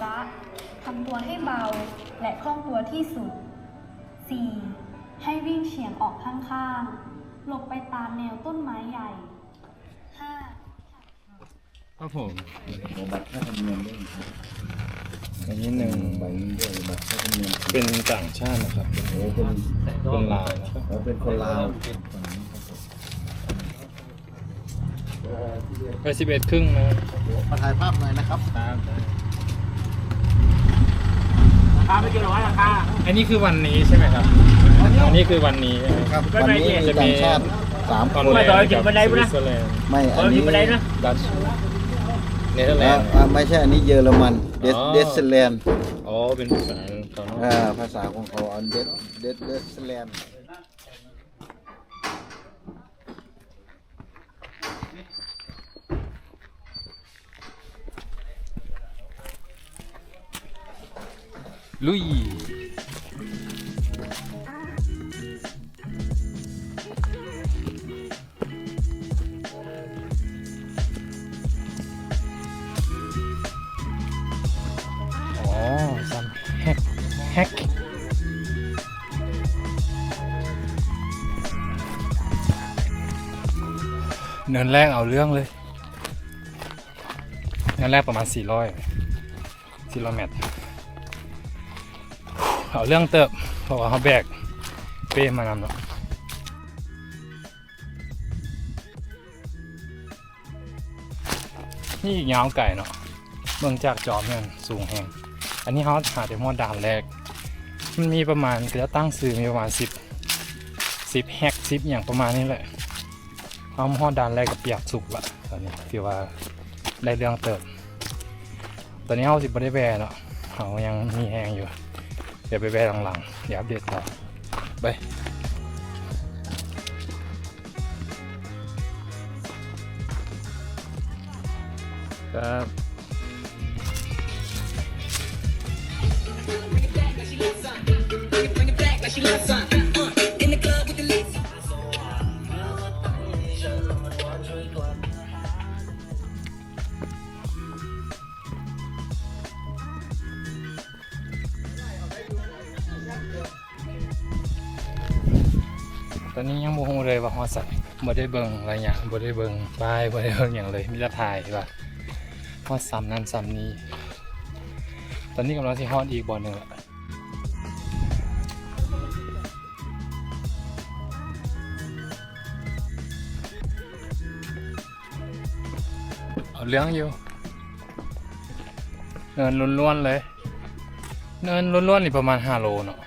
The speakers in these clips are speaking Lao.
ระ ทำตัวให้เบาและคล่องตัวที่สุด สี่ ให้วิ่งเฉียงออกข้างๆ หลบไปตามแนวต้นไม้ใหญ่ ห้า ครับผม ขอบัตรค่าธรรมเนียมด้วยนะครับ อันนี้หนึ่ง ใบนี้ด้วย บัตรค่าธรรมเนียม เป็นต่างชาตินะครับ โอ้ เป็น เป็นลาวนะครับ อ๋อ เป็นคนลาว ไปสิบเอ็ดครึ่งนะ มาถ่ายภาพหน่อยนะครับ ครับ ราคาไม่เกินร้อย ราคา อันนี้คือวันนี้ใช่ไหมครับ อันนี้คือวันนี้ใช่ไหม ครับ วันนี้มีต่างชาติสามคน ตอนแรกกับสวิตเซอร์แลนด์ ไม่ อันนี้ดัตช์ เนเธอร์แลนด์ อ่า ไม่ใช่ อันนี้เยอรมัน เดส อ๋อ เดสแลนด์ อ๋อ เป็นภาษาของเขาเนาะ อ่า ภาษาของเขา อันเดส เดส เดสแลนด์ ลุย ອໍ ຊຳແຮັກ ແຮັກ ເນີນແລກເອົາເລື່ອງເລີຍ ເນີນແລກປະມານສີ່ຮ້ອຍ ສີ່ຮ້ອຍແມັດ ເອົາເລື່ອງເຕີບ ເພາະວ່າເຮົາແບກເປ້ມານຳເນາະ. ນີ້ອີກຍາວໄກເນາະ ເບິ່ງຈາກຈອມແມ່ນສູງແຮງ. ອັນນີ້ເຮົາຫາແຕ່ຮອດດ່ານແລກ ມັນມີປະມານ ເຂົາເຈົ້າຕັ້ງຊື່ມີປະມານສິບ ສິບແຮັກ ສິບຫຍັງປະມານນີ້ແຫຼະ. ເຮົາມາຮອດດ່ານແລກກໍປຽກສຸກລະ ຕອນນີ້ຖືວ່າໄດ້ເລື່ອງເຕີບ. ຕອນນີ້ເຮົາຊິບໍ່ໄດ້ແວ່ເນາະ ເຮົາຍັງມີແຮງຢູ່ ດຽວໄປແວ່ຫຼັງໆ ດຽວອັບເດດຕໍ່ ໄປ ຄັບ. ຕອນນີ້ຍັງບໍ່ຮູ້ເລີຍວ່າຮອດໃສ ບໍ່ໄດ້ເບິ່ງໄລຍະ ບໍ່ໄດ້ເບິ່ງປ້າຍ ບໍ່ໄດ້ເບິ່ງຫຍັງເລີຍ ມີແຕ່ຖ່າຍວ່າຮອດຊ່ຳນັ້ນຊ່ຳນີ້. ຕອນນີ້ກຳລັງຊິຮອດອີກບ່ອນໜຶ່ງລະ. ເອົາເລື່ອງຢູ່ ເນີນລ້ວນໆເລີຍ ເນີນລ້ວນໆນີ້ປະມານຫ້າໂລເນາະ.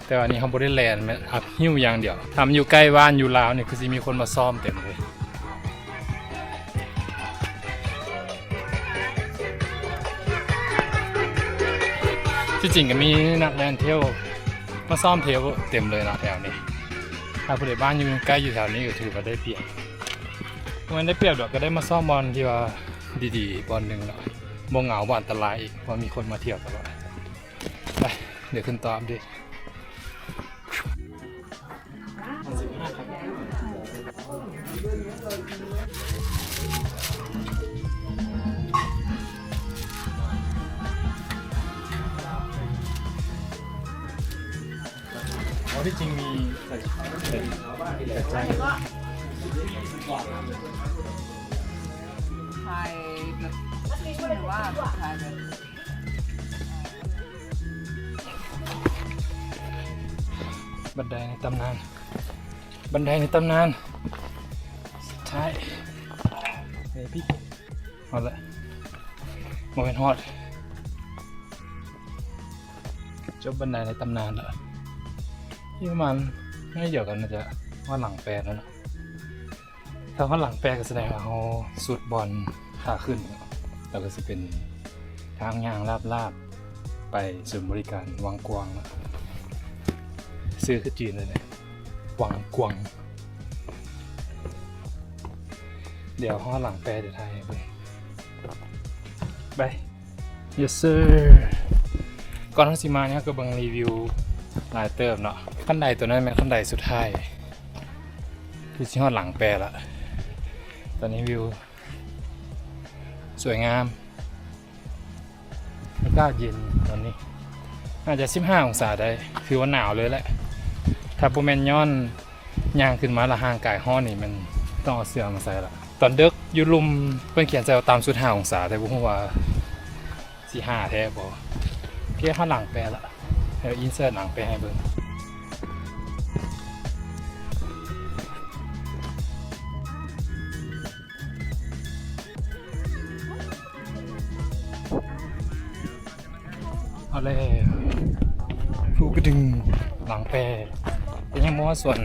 ແຕ່ວ່ານີ້ເຮົາບໍ່ໄດ້ແລ່ນ ແມ່ນອັບຫິ້ວຢ່າງດຽວ. ຖ້າມັນຢູ່ໃກ້ບ້ານຢູ່ລາວນີ້ ຄືຊິມີຄົນມາຊ້ອມເຕັມເລີຍ. ທີ່ຈິງກໍມີນັກແລ່ນເທຣວມາຊ້ອມເທຣວເຕັມເລີຍເນາະແຖວນີ້. ຖ້າຜູ້ໃດບ້ານຢູ່ໃກ້ຢູ່ແຖວນີ້ກໍຖືວ່າໄດ້ປຽບ. ບໍ່ແມ່ນໄດ້ປຽບດອກ ກໍໄດ້ມາຊ້ອມບ່ອນທີ່ວ່າດີໆບ່ອນໜຶ່ງເນາະ ບໍ່ເຫງົາ ບໍ່ອັນຕະລາຍອີກ ເພາະມີຄົນມາທ່ຽວຕະຫຼອດ. ໄປ ດຽວຂຶ້ນຕໍ່ອັບເດດ. ອໍ ທີ່ຈິງມີໃສ່ ໃສ່ ໃສ່ ຖ່າຍແບບ ຖ່າຍແບບ ບັນໄດໃນຕຳນານ ບັນໄດໃນຕຳນານ ສຸດທ້າຍ ເອີ ພີ່ ຮອດແລ້ວ ບໍ່ແມ່ນຮອດ ຈົບບັນໄດໃນຕຳນານແລ້ວ. ອີກປະມານໜ້ອຍດຽວກໍໜ້າຈະຮອດຫຼັງແປແລ້ວເນາະ. ຖ້າຮອດຫຼັງແປກໍສະແດງວ່າເຮົາສຸດບ່ອນຂາຂຶ້ນ ແລ້ວກໍຊິເປັນທາງຍ່າງລາບໆ ໄປສູນບໍລິການວັງກວາງເນາະ. ຊື່ຄືຈີນເລີຍ ວັງກວາງ. ດຽວຮອດຫຼັງແປ ດຽວຖ່າຍໃຫ້ເບິ່ງ ໄປ. Yes sir. ກ່ອນເຮົາຊິມານີ້ ເຮົາກໍເບິ່ງຣີວິວຫຼາຍເຕີບເນາະ. ຂັ້ນໄດຕົວນັ້ນແມ່ນຂັ້ນໄດສຸດທ້າຍ ຄືຊິຮອດຫຼັງແປລະ. ຕອນນີ້ວິວສວຍງາມ. ກາດເຢັນຕອນນີ້ ໜ້າຈະສິບຫ້າອົງສາໄດ້ ຖືວ່າໜາວເລີຍແຫຼະ. ຖ້າບໍ່ແມ່ນຍ້ອນຍ່າງຂຶ້ນມາແລ້ວຮ່າງກາຍຮ້ອນນີ້ ແມ່ນຕ້ອງເອົາເສື້ອມາໃສ່ລະ. ຕອນເດິກຢູ່ລຸ່ມເພິ່ນຂຽນໃສ່ວ່າຕ່ຳສຸດຫ້າອົງສາ ແຕ່ບໍ່ຮູ້ວ່າ ຊິຫາແທ້ບໍ່? ໂອເຄ ເຮົາຫຼັງແປລະ ເຮົາອິນເສີດຫຼັງແປໃຫ້ເບິ່ງ. ເອົາແລ້ວ ພູກະດຶງຫຼັງແປ ແຕ່ຍັງບໍ່ຮອດສວນ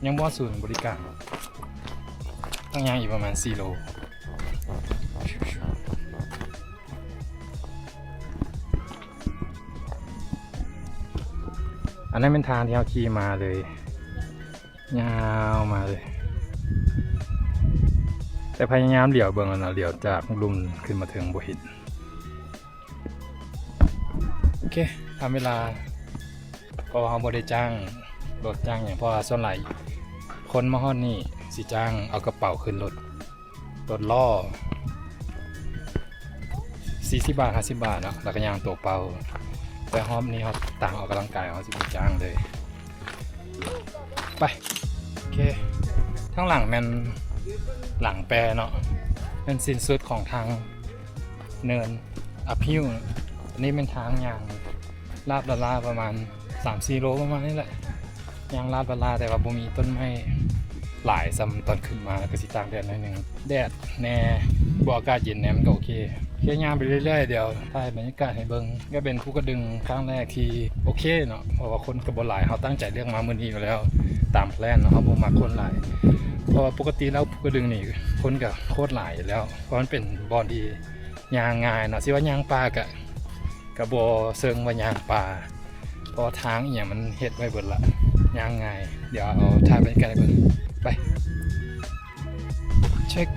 ຍັງບໍ່ຮອດສູນບໍລິການ ຕ້ອງຍ່າງອີກປະມານສີ່ໂລ. ອັນນັ້ນແມ່ນທາງທີ່ເຮົາຂີ່ມາເລີຍ ຍາວມາເລີຍ ແຕ່ພະຍາຍາມຫຼຽວເບິ່ງແລ້ວນະ ຫຼຽວຈາກລຸ່ມຂຶ້ນມາເທິງບໍ່ເຫັນ. ໂອເຄ ທຳເວລາ ເພາະວ່າເຮົາບໍ່ໄດ້ຈ້າງລົດຈ້າງຫຍັງ ເພາະວ່າສ່ວນຫຼາຍຄົນມາຮອດນີ້ຊິຈ້າງເອົາກະເປົາຂຶ້ນລົດ ລົດລໍ້ ສີ່ສິບບາດ ຫ້າສິບບາດເນາະ ແລ້ວກະຍ່າງໂຕເປົ່າ. ແຕ່ຮອບນີ້ເຮົາຕາມອອກກຳລັງກາຍ ເຮົາຊິບໍ່ຈ້າງເລີຍ. ໄປ ໂອເຄ ທາງຫຼັງແມ່ນຫຼັງແປເນາະ ແມ່ນສິ້ນສຸດຂອງທາງເນີນອັບຮິວ. ອັນນີ້ແມ່ນທາງຍ່າງລາດລາໆ ປະມານສາມສີ່ໂລປະມານນີ້ແຫຼະ ຍ່າງລາດລາໆ ແຕ່ວ່າບໍ່ມີຕົ້ນໄມ້ຫຼາຍສ່ຳຕອນຂຶ້ນມາ ກະຊິຕາກແດດໜ້ອຍໜຶ່ງ ແດດແດ່ ບໍ່ອາກາດເຢັນແດ່ ມັນກະໂອເຄ. ໂອເຄ ຍ່າງໄປເລື້ອຍໆ ດຽວຖ່າຍບັນຍາກາດໃຫ້ເບິ່ງ. ກະເປັນພູກະດຶງຄັ້ງແລກທີ່ໂອເຄເນາະ ເພາະວ່າຄົນກະບໍ່ຫຼາຍ ເຮົາຕັ້ງໃຈເລືອກມາມື້ນີ້ຢູ່ແລ້ວ ຕາມແພລນເນາະ ເຮົາບໍ່ມັກຄົນຫຼາຍ ເພາະວ່າປົກກະຕິແລ້ວພູກະດຶງນີ້ຄົນກະໂຄດຫຼາຍຢູ່ແລ້ວ ເພາະມັນເປັນບ່ອນທີ່ຍ່າງງ່າຍເນາະ. ຊິວ່າຍ່າງປ່າກະ ກະບໍ່ເຊີງວ່າຍ່າງປ່າ ເພາະວ່າທາງອີ່ຫຍັງມັນເຮັດໄວ້ເບິດລະ ຍ່າງງ່າຍ. ດຽວເອົາຖ່າຍບັນຍາກາດໃຫ້ເບິ່ງ ໄປ ເຊັກ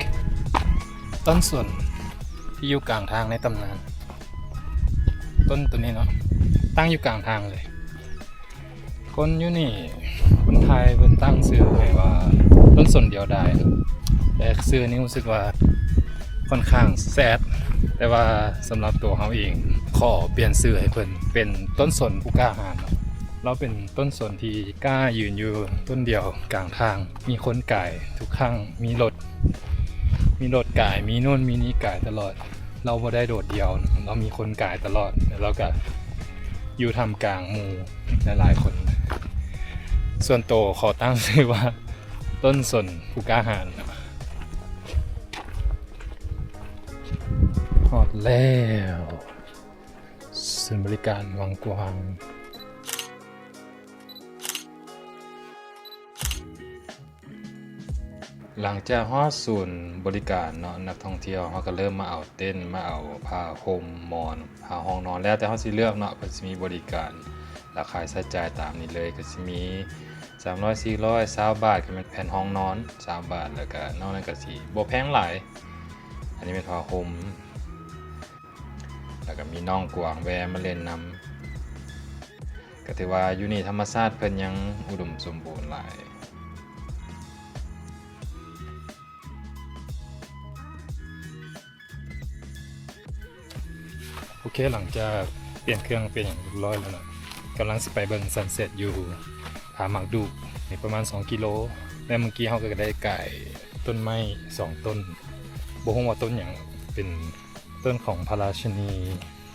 ຕົ້ນສົນທີ່ຢູ່ກາງທາງໃນຕຳນານ. ຕົ້ນໂຕນີ້ເນາະ ຕັ້ງຢູ່ກາງທາງເລີຍ. ຄົນຢູ່ນີ້ ຄົນໄທເພິ່ນຕັ້ງຊື່ໃຫ້ວ່າຕົ້ນສົນດຽວດາຍ ແຕ່ຊື່ນີ້ຮູ້ສຶກວ່າຂ້ອນຂ້າງແຊດ ແຕ່ວ່າສຳລັບໂຕເຮົາເອງ ຂໍປ່ຽນຊື່ໃຫ້ເພິ່ນເປັນຕົ້ນສົນຜູ້ກ້າຫານເນາະ. ລາວເປັນຕົ້ນສົນທີ່ກ້າຢືນຢູ່ຕົ້ນດຽວກາງທາງ ມີຄົນກາຍທຸກຄັ້ງ ມີລົດ ມີລົດກາຍ ມີໂນ່ນມີນີ້ກາຍຕະຫຼອດ. ລາວບໍ່ໄດ້ໂດດດ່ຽວ ລາວມີຄົນກາຍຕະຫຼອດ ແລ້ວລາວກະຢູ່ທ່າມກາງໝູ່ຫຼາຍໆຄົນ. ສ່ວນໂຕຂໍຕັ້ງຊື່ວ່າຕົ້ນສົນຜູ້ກ້າຫານ. ຮອດແລ້ວ ສູນບໍລິການວັງກວາງ. ຫຼັງຈາກຮອດສູນບໍລິການເນາະ ນັກທ່ອງທ່ຽວ ເຮົາກະເລີ່ມມາເອົາເຕັນ ມາເອົາຜ້າຫົ່ມ ໝອນ ຜ້າຫ້ອງນອນ ແລ້ວແຕ່ເຮົາຊິເລືອກເນາະ. ເພິ່ນຊິມີບໍລິການ ລະຄາໃຊ້ຈ່າຍຕາມນີ້ເລີຍ ກະຊິມີສາມຮ້ອຍ ສີ່ຮ້ອຍ ຊາວບາດ ກະແມ່ນແຜ່ນຫ້ອງນອນ ຊາວບາດ ລະກະນອກນັ້ນກະຊິບໍ່ແພງຫຼາຍ. ອັນນີ້ແມ່ນຜ້າຫົ່ມ ລະກະມີນ້ອງກວາງແວ່ມາຫຼິ້ນນຳ. ກະຖືວ່າຢູ່ນີ້ທຳມະຊາດເພິ່ນຍັງອຸດົມສົມບູນຫຼາຍ. ໂອເຄ ຫຼັງຈາກປ່ຽນເຄື່ອງປ່ຽນຫຍັງຮຽບຮ້ອຍແລ້ວເນາະ ກຳລັງຊິໄປເບິ່ງຊັນເຊັດຢູ່ຜາໝາກດູກ ປະມານສອງກິໂລ. ແລະມື້ກີ້ເຮົາກະໄດ້ກາຍຕົ້ນໄມ້ສອງຕົ້ນ ບໍ່ຮູ້ວ່າຕົ້ນຫຍັງ ເປັນ ຕົ້ນຂອງພະລາຊິນີ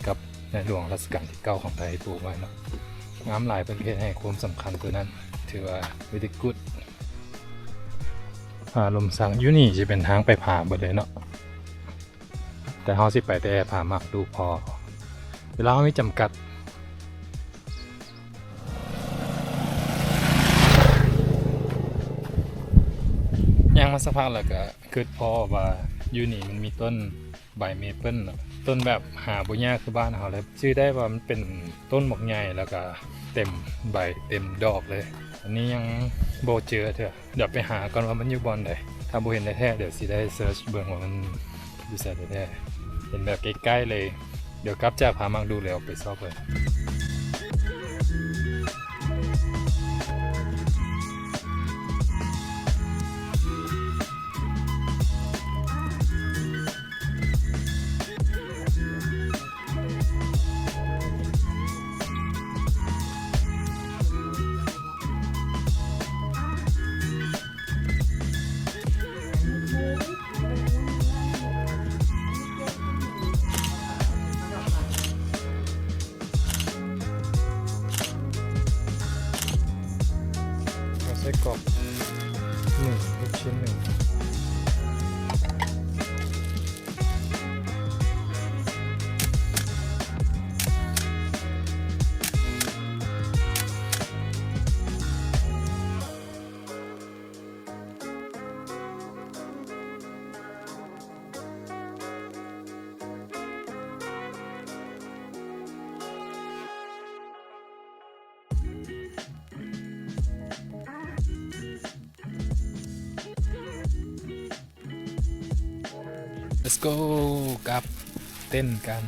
ກັບໃນຫຼວງລາຊະການທີເກົ້າຂອງໄທປູກໄວ້ເນາະ ງາມຫຼາຍ. ເພິ່ນເຮັດໃຫ້ຄວາມສຳຄັນໂຕນັ້ນ ຖືວ່າ very good. ຜາລົມສັກ ຢູ່ນີ້ຈະເປັນທາງໄປຜາເບິດເລີຍເນາະ ແຕ່ເຮົາຊິໄປແຕ່ຜາໝາກດູກພໍ ເວລາເຮົາມີຈຳກັດ. ຍ່າງມາສັກພັກແລ້ວກະຄຶດພໍ້ວ່າຢູ່ນີ້ມັນມີຕົ້ນ ໃບເມເປິ້ນເນາະ ຕົ້ນແບບຫາບໍ່ຍາກຄືບ້ານເຮົາເລີຍ ຈື່ໄດ້ວ່າມັນເປັນຕົ້ນບັກໃຫຍ່ ແລ້ວກະເຕັມໃບເຕັມດອກເລີຍ. ອັນນີ້ຍັງບໍ່ເຈີເທື່ອ ດຽວໄປຫາກ່ອນວ່າມັນຢູ່ບ່ອນໃດ ຖ້າບໍ່ເຫັນແທ້ໆ ດຽວຊິໄດ້ເສີດເບິ່ງວ່າມັນຢູ່ໃສແທ້ໆ ເຫັນແບບໃກ້ໆເລີຍ. ດຽວກັບຈາກຜາໝາກດູກແລ້ວໄປຊອກເບິ່ງ. ໂ ໄສ້ກອກໜຶ່ງ ລູກຊິ້ນໜຶ່ງ. Let's go ກັບເຕັ້ນກັນ.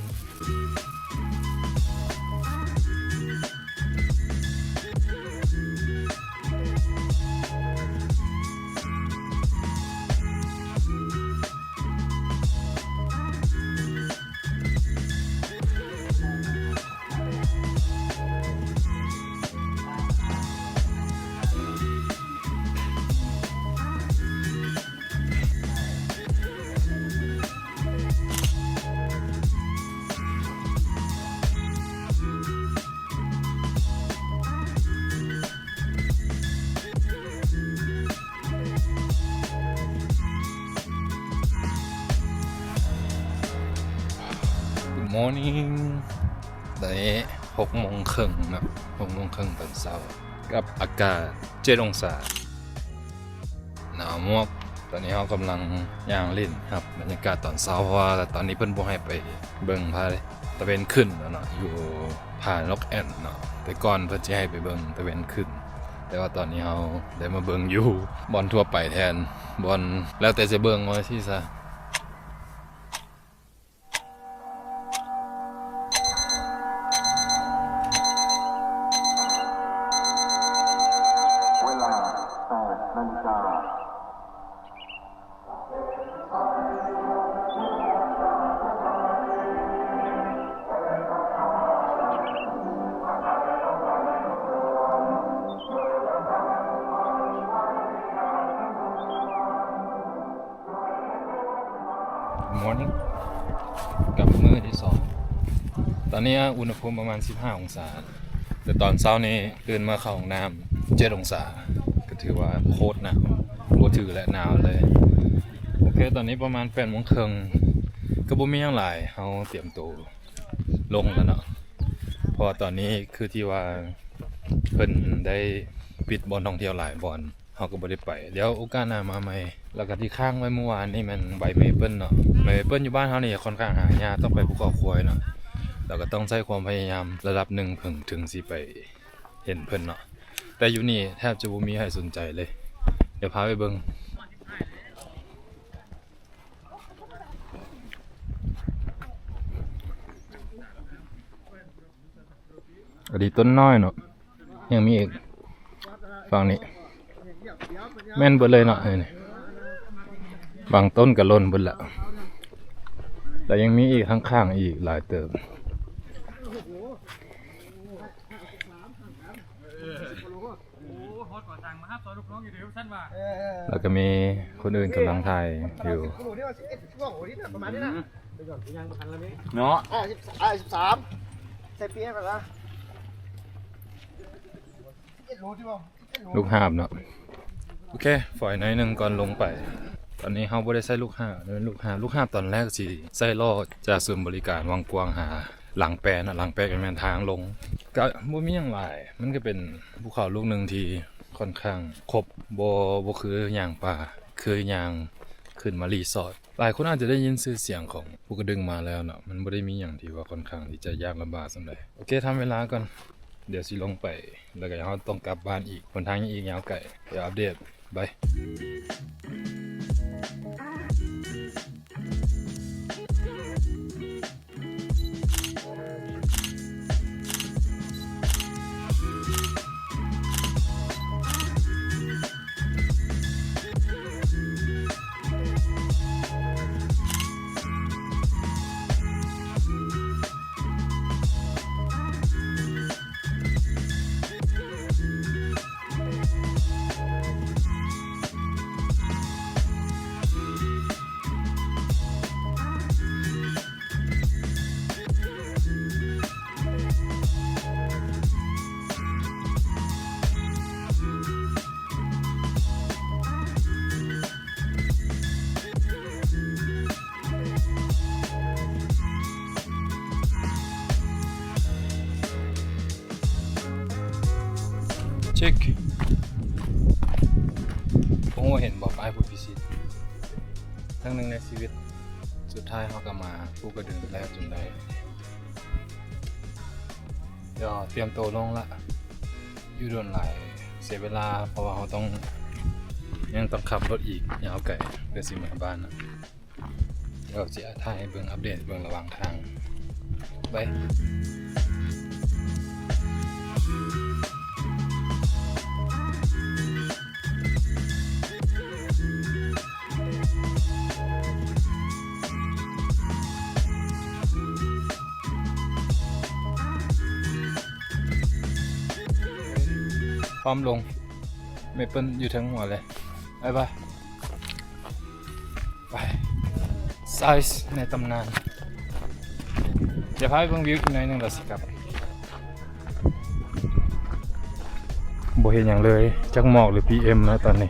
Good morning. ຕອນນີ້ຫົກໂມງເຄິ່ງເນາະ ຫົກໂມງເຄິ່ງຕອນເຊົ້າ ກັບອາກາດເຈັດອົງສາ ໜາວມວກ. ຕອນນີ້ເຮົາກຳລັງຍ່າງຫຼິ້ນຮັບບັນຍາກາດຕອນເຊົ້າ ເພາະວ່າຕອນນີ້ເພິ່ນບໍ່ໃຫ້ໄປເບິ່ງພະຕາເວັນຂຶ້ນແລ້ວເນາະ ຢູ່ຜານົກແອ່ນເນາະ. ແຕ່ກ່ອນເພິ່ນຊິໃຫ້ໄປເບິ່ງຕາເວັນຂຶ້ນ ແຕ່ວ່າຕອນນີ້ເຮົາໄດ້ມາເບິ່ງຢູ່ບ່ອນທົ່ວໄປແທນ ບ່ອນແລ້ວແຕ່ຈະເບິ່ງວ່າຊີ້ຊະ. Good morning ກັບມື້ທີສອງ. ຕອນນີ້ອຸນຫະພູມປະມານສິບຫ້າອົງສາ ແຕ່ຕອນເຊົ້ານີ້ຕື່ນມາເຂົ້າຫ້ອງນ້ຳເຈັດອົງສາ ກໍຖືວ່າໂຄດໜາວ ບໍ່ຖືແຫຼະ ໜາວເລີຍ. ໂອເຄ ຕອນນີ້ປະມານແປດໂມງເຄິ່ງ ກໍບໍ່ມີຫຍັງຫຼາຍ ເຮົາຕຽມໂຕລົງແລ້ວເນາະ ເພາະວ່າຕອນນີ້ຄືທີ່ວ່າເພິ່ນໄດ້ປິດບ່ອນທ່ອງທ່ຽວຫຼາຍບ່ອນ. ເຮົາກໍບໍ່ໄດ້ໄປ ດຽວໂອກາດໜ້າມາໃໝ່. ແລ້ວກໍທີ່ຄ້າງໄວ້ມື້ວານນີ້ແມ່ນໃບເມເປິນເນາະ ໃບເມເປິນຢູ່ບ້ານເຮົານີ້ຂ້ອນຂ້າງຫາຍາກ ຕ້ອງໄປພູເຂົາຄວາຍເນາະ ແລ້ວກໍຕ້ອງໃຊ້ຄວາມພະຍາຍາມລະດັບໜຶ່ງເຖິງ ເຖິງຊິໄປເຫັນເພິ່ນເນາະ ແຕ່ຢູ່ນີ້ແທບຈະບໍ່ມີໃຜສົນໃຈເລີຍ. ດຽວພາໄປເບິ່ງ. ອັນນີ້ຕົ້ນນ້ອຍເນາະ ຍັງມີອີກຝັ່ງນີ້ ແມ່ນເບິດເລີຍເນາະ ນີ້ ບາງຕົ້ນກໍຫຼົ່ນເບິດແລ້ວ ແລ້ວຍັງມີອີກຂ້າງໆ ອີກຫຼາຍເຕີບ. ແລ້ວກໍມີຄົນອື່ນກຳລັງຖ່າຍຢູ່ ເນາະ ອ່າ ສິບ ອ່າ ສິບສາມ ໃສ່ເປຍກ່ອນນະ ສິບເອັດໂລຕິບໍ່ ສິບເອັດໂລ ລູກຫາບເນາະ. ໂອເຄ ຝອຍໜ້ອຍໜຶ່ງກ່ອນລົງໄປ. ຕອນນີ້ເຮົາບໍ່ໄດ້ໃຊ້ລູກຫາບ ແມ່ນລູກຫາບ ລູກຫາບຕອນແລກຊິໃຊ້ລໍ້ຈາກສູນບໍລິການວັງກວາງຫາຫຼັງແປນະ ຫຼັງແປນກໍແມ່ນທາງລົງ ກໍບໍ່ມີຫຍັງຫຼາຍ ມັນກໍເປັນພູເຂົາລູກໜຶ່ງທີ່ຂ້ອນຂ້າງຄົບ ບໍ່ ບໍ່ຄືຍ່າງປ່າ ຄືຍ່າງຂຶ້ນມາຣີສອດ. ຫຼາຍຄົນອາດຈະໄດ້ຍິນຊື່ສຽງຂອງພູກະດຶງມາແລ້ວເນາະ ມັນບໍ່ໄດ້ມີຫຍັງທີ່ວ່າຂ້ອນຂ້າງທີ່ຈະຍາກລຳບາກສ່ຳໃດ. ໂອເຄ ທຳເວລາກ່ອນ ດຽວຊິລົງໄປ ແລ້ວກໍເຮົາຕ້ອງກັບບ້ານອີກ ຫົນທາງຍັງອີກຍາວໄກ ດຽວອັບເດດ ບາຍ. ເຊັກ ບໍ່ຮູ້ວ່າເຫັນບໍ່ ປ້າຍຜູ້ພິຊິດ ຄັ້ງໜຶ່ງໃນຊີວິດ. ສຸດທ້າຍເຮົາກໍມາພູກະດຶງແລ້ວຈົນໄດ້. ດຽວຕຽມໂຕລົງລະ ຢູ່ດົນຫຼາຍ ເສຍເວລາ ເພາະວ່າເຮົາຕ້ອງ ຍັງຕ້ອງຂັບລົດອີກຍາວໄກ ເພື່ອຊິເມືອບ້ານນະ. ດຽວຊິຖ່າຍໃຫ້ເບິ່ງ ອັບເດດເບິ່ງລະຫວ່າງທາງ. ໄປ. ພ້ອມລົງ ເມເປິ້ນຢູ່ເທິງຫົວເລີຍ. ບາຍບາຍ. ໄປ ໄຊສ໌ໃນຕຳນານ. ດຽວພາໄປເບິ່ງວິວອີກໜ້ອຍໜຶ່ງແລ້ວຊິກັບ. ບໍ່ເຫັນຫຍັງເລີຍ ຈັກໝອກ ຫຼື ພີເອັມ ນະຕອນນີ້.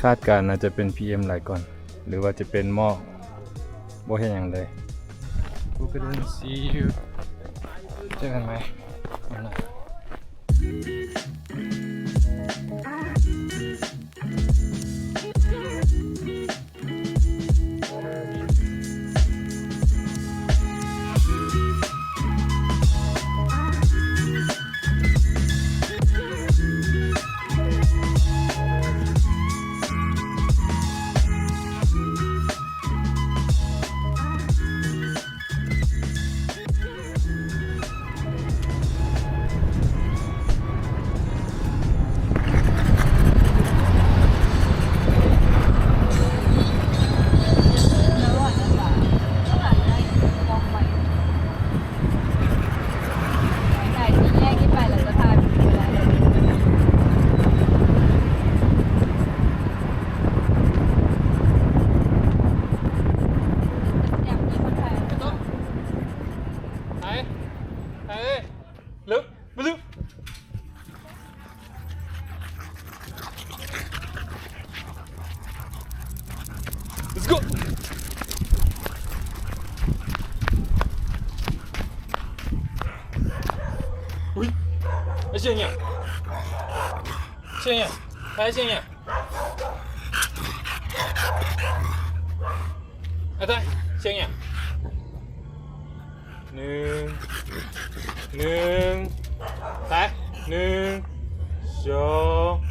ຄາດການໜ້າຈະເປັນ ພີເອັມ ຫຼາຍກ່ອນ ຫຼືວ່າຈະເປັນໝອກ. ບໍ່ເຫັນຫຍັງເລີຍ. ກູເກີນ ຊີຢູ ເຈີກັນໃໝ່. ໄປ ໄປເລີຍ ມາເລີຍ. Let's go. ເຮີ້ຍ ໄອ້ເສຍຫຍັງ ເສຍຫຍັງ ໄອ້ເສຍຫຍັງ ອາຕາຍ ເສຍຫຍັງ. ໜຶ່ງ ໜຶ່ງ ໄປ ໜຶ່ງ ສອງ